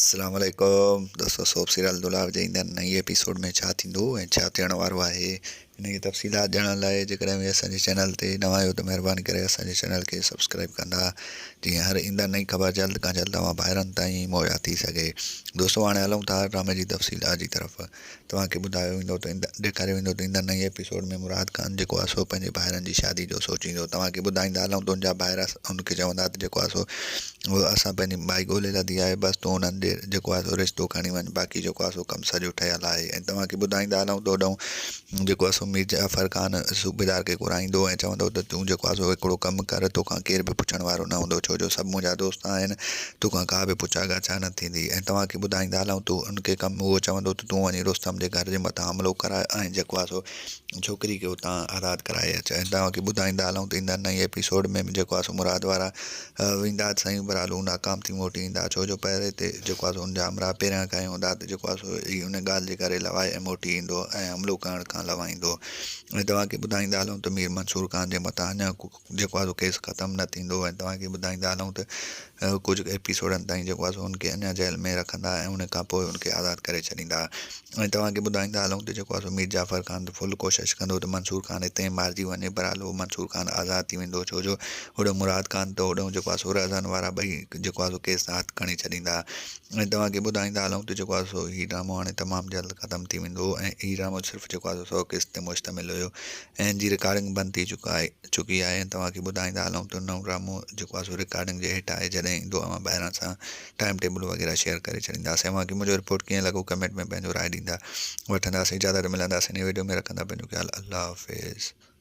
اسلام عليڪم دوستو سوپ سيريل دولاب جي ايندڙ نئين ايپيسوڊ ۾ ڇا ٿيندو ۽ ڇا ٿيڻ وارو آهي ان جي تفصيلات ڄاڻڻ لاء جيڪڏهن اوهين اسان جي چينل تي نوان آهيو ته مهرباني ڪري اسان جي چينل کي سبسڪرائب ڪندا جيئن هر ايندڙ نئين خبر جلد کان جلد اوهان ڀائرن تائين مهيا ٿي سگهي دوستو هاڻي هلون ٿا ڊرامي جي تفصيلات جي طرف توهان کي ٻڌايو ويندو ته ڏيکاريو ويندو ته ايندڙ نئين ايپيسوڊ ۾ مراد خان جيڪو آهي سو پنهنجي ڀائرن جي شادي جو سوچيندو. توهان کي ٻڌائيندا هلون ته ان جا ڀائر ان کي چوندا ته جيڪو آهي سو اسان پنهنجي مائي ڳولي لڌي آهي بس تون انهن ڏي جيڪو آهي سو رشتو کڻي وڃ باقي جيڪو آهي سو ڪم سڄو ٺهيل آهي ۽ توهان کي ٻڌائيندا هلون ته هوڏانهن جيڪو آهي سو مير جعفر خان صوبيدار کي گهرائيندو ۽ چوندو ته تون جيڪو آهي سو هڪڙو ڪم ڪر توکان ڪير به پڇڻ وارو نه هوندو ڇو جو سڀ منهنجا دوست آهن توکان ڪا به پڇا ڳاڇا نه ٿيندي ۽ توهان کي ٻڌائيندا هلون ته ان کي ڪم اهو چوندو ته تون وڃي رستم جي گهر جي مٿان حملو ڪراء ۽ جيڪو آهي سو ڇوڪري کي اتان آزاد ڪرائي اچ ۽ توهان کي ٻڌائيندا هلون ته ايندڙ نئين ايپيسوڊ ۾ به جيڪو آهي سو مراد وارا ويندا ته سائين بهرحال هو ناڪام ٿي موٽي ايندا ڇو جو پهرين تي جيڪو آهي سو ان جا همراهه پهريان کان ئي هوندا ته جيڪو آهي سو هي ان ڳالهه جي ڪري لوائي ۽ موٽي ايندو ۽ حملو ڪرڻ کان لوائيندو ۽ توهان کي ٻڌائيندا هلون ته مير منصور خان جي مٿان اڃا جيڪو آهي سو ڪيس ختم نه ٿيندو ۽ توهان کي ٻڌائيندا هلون ته ڪجهه ايپيسوڊن تائين جيڪو آهي سو ان کي اڃا جيل ۾ رکندا ۽ ان کان پوء ان کي آزاد ڪري ڇڏيندا ۽ توهان کي ٻڌائيندا هلون ته جيڪو آهي سو مير جعفر خان ته فل ڪوشش ڪندو ته منصور خان هتي ئي مارجي وڃي بهرحال هو منصور خان آزاد ٿي ويندو ڇو جو هوڏو مراد خان ته هوڏو جيڪو آهي سو رهزن وارا ٻئي جيڪو آهي سو ڪيس تان هٿ کڻي ڇڏيندا ۽ توهان کي ٻڌائيندا هلون ته جيڪو آهي سو هي ڊرامو هاڻي تمام جلد ختم ٿي ويندو ۽ هي ڊرامو صرف جيڪو آهي سو سو قسط تي مشتمل هيو ۽ ان جي رڪارڊنگ بند ٿي چڪا آهي چڪي آهي ۽ توهان کي ٻڌائيندا هلون ته نئون ڊرامو جيڪو آهي سو رڪارڊنگ جي هيٺ آهي جڏهن ايندو اوهان ٻاهران سان ٽائيم ٽيبل وغيره شيئر ڪري ڇڏينداسين اوهان کي منهنجو رپورٽ ڪيئن لڳو ڪمينٽ ۾ پنهنجو راء ڏيندا وٺنداسين اجازت ملنداسين نئين ويڊيو ۾ رکندا پنهنجو خيال الله حافظ.